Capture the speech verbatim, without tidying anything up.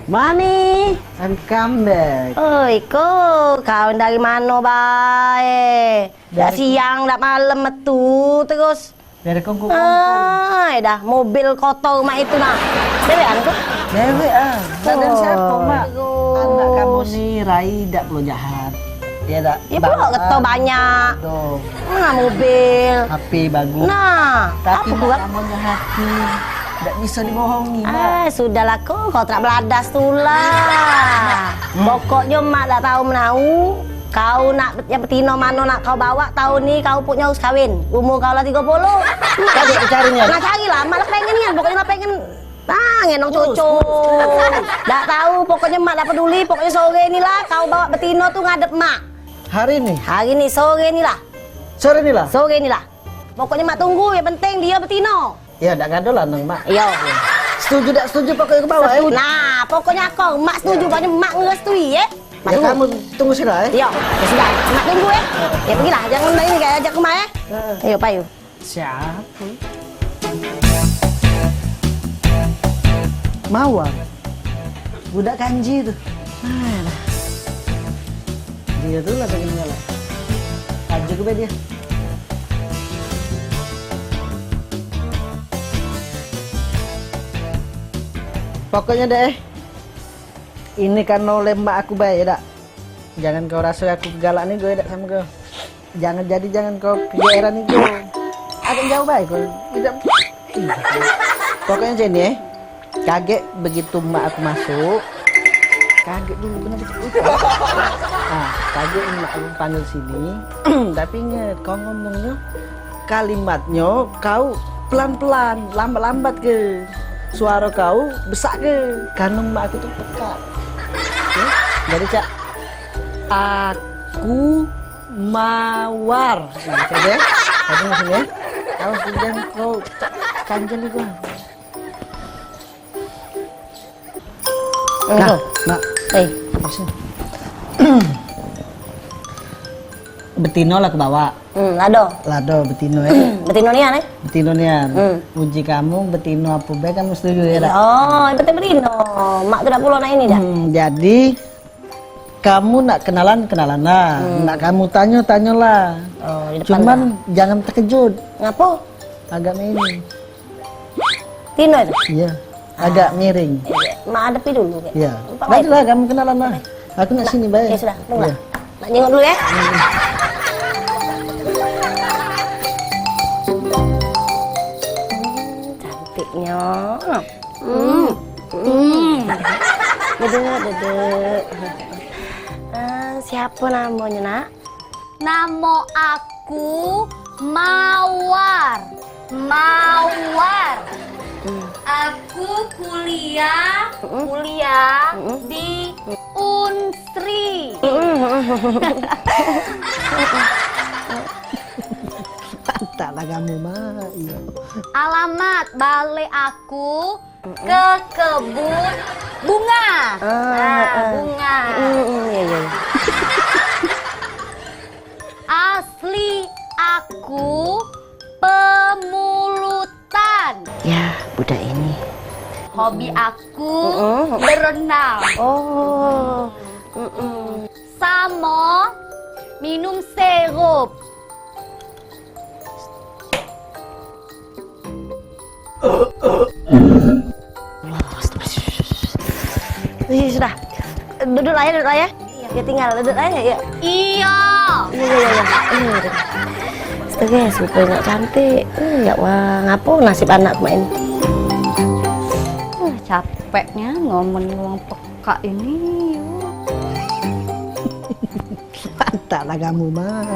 Mani? I'm come back. Oi, ko, kau dari mano bae? Dak siang, dak malem, metu terus. Dari kongko-kongko. Ai dah, mobil kotor mak itu nah. Dewean tu? Dewek ah. Dak ado siapo, Mak? Anak kamu ni, Rai, dak perlu jahat. Ye dak? Ye, pulok geto banyak. Nah, mobil. H P bagus. Nah, tapi apo kurang? Mak kamu ni hati. Dak biso dibohongi, Mak. Ah, sudahlah ko, kau terak beladas tu lah. Pokoknyo mak dak tau menau. Kau nak yang betino mano nak kau bawa, taun ni kau puknyo harus kawin. Umur kau lah tigo puluh. Kagek dicari nian. Nah, carilah, mak lah pengen nian. Pokoknyo mak pengen, nah, ngendong cucu. Dak tau, pokoknyo mak dak peduli. Pokoknyo sore ni lah kau bawa betino tu ngadep mak. Hari ni? Hari ni, sore ni lah. Sore ni lah? Sore ni lah. Pokoknyo mak tunggu, yang penting dio betino. Yo, dak gaduh lah nang mak. Yo. Setuju dak setuju pokoknyo ke bawah, eh? Nah, pokoknyo aku, mak setuju, pokoknyo mak ngerestui, eh? Mak tunggu. Yo, kamu tunggu sini lah, eh? Yo, yo sudah, mak tunggu, eh? Yo, pergilah, jangan main gaya ajak ke rumah, eh? Heeh. Ayo, payu. Siapo? Mawar. Budak kanji tu. Nah. Dio tu lah pengen galak. Laju ke be dio. Pokoknyo deh, ini kan oleh mak aku bae, dak? Jangan kau raso aku galak ni, gue dak samo kau. Jangan jadi, jangan kau kegeeran itu. Agak jauh bae kau. Tidak. Pokoknyo sini, eh. Kagek begitu mak aku masuk. Kagek dulu, kenapa? Ah, kagek mak aku panggil sini. Tapi inget, kau ngomongnya, kalimatnya kau pelan-pelan, lambat-lambat ke. Suara kau besak ke. Karena mak aku tu pekak. Ya? Jadi, cak, aku Mawar. Nah, gitu ya. Tadi maksudnya, awas jangan kau kanjel itu. Nah, Mak. Eh. Betino lah ke bawah. Hmm, lado. Lado betino, eh. Betino nian, eh? Betino nian. Hmm. Uji kamu, betino apo bae kamu setuju, ya, dak? Oh, yang penting betino. Mak tu dak pulo nak ini, dak? Hmm, jadi, kamu nak kenalan, kenalan lah. Hmm. Nak kamu tanyo, tanyo lah. Oh, di depan. Cuman lah, jangan terkejut. Ngapo? Agak miring. Tino itu? Iya. Ah. Agak miring. Iya. Mak hadepi dulu, Kak. Iya. Empat. Baiklah, kamu kenalan lah. Oke. Aku nak sini bae. Ya sudah, tunggu. Iya. Nak jenguk dulu, ya. Hmm. Hmm, cantiknyo. Hmm. Hmm. Duduk, duduk. Ah, siapo namonyo, Nak? Namo aku Mawar. Mawar. Hmm. Aku kuliah, mm-mm, kuliah, mm-mm, di Unsri. Mm-mm. Pantak lah kamu, Mak. Iyo. Alamat balek aku ke kebun bunga. Ah, nah, ah, bunga. Mm, mm, iya, iya, iya. Asli aku Pemulutan. Ya, budak ini. Hobi aku, mm-mm, berenang. Oh. Mm-mm. Samo minum sirup. Ih, sudah. Duduk lah ya, duduk lah ya. Iya. Ya tinggal duduk lah ya. Iya. Iya. Iya, iya, iya, iya. Iya, iya. Astaga, suka nak cantik. Eh, ya wah, ngapo nasib anak mak ini? Ah, capeknya ngomong wong peka ini. Pantak lah kamu, Mak.